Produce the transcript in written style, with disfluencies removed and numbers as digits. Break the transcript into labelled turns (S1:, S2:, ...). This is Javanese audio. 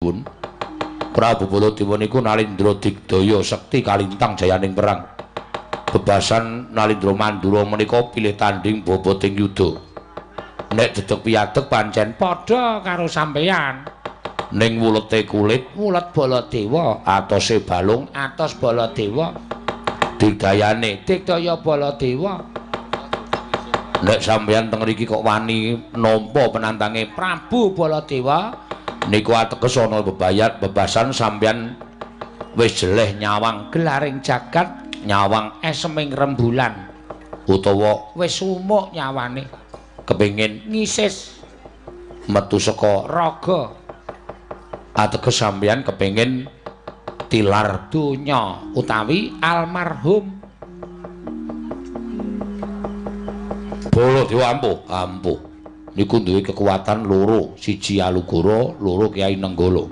S1: Bun. Prabu Baladewa niku Nalindra digdaya sekti kalintang jayaning perang. Bebasan Nalindra Mandura menika pilih tanding boboting yuda. Nek dedeg piyadeg pancen
S2: padha karo sampeyan.
S1: Ning wulete kulit,
S2: wulet Baladewa,
S1: atose balung,
S2: atos Baladewa.
S1: Digdayane
S2: digdaya Baladewa.
S1: Nek sampeyan teng mriki kok wani nampa penantange
S2: Prabu Baladewa,
S1: niku ateges ana bebayat bebasan sampeyan wis jeleh nyawang
S2: gelaring jagat,
S1: nyawang
S2: eseming rembulan,
S1: utawa
S2: wis sumuk nyawane
S1: kepengin
S2: ngisis
S1: metu saka
S2: raga.
S1: Ateges sampeyan kepengin tilar
S2: donya utawi almarhum.
S1: Baladewa ampuh, ampuh. Niku duwe kekuatan loro, siji Alugoro, loro Kyai Nenggala.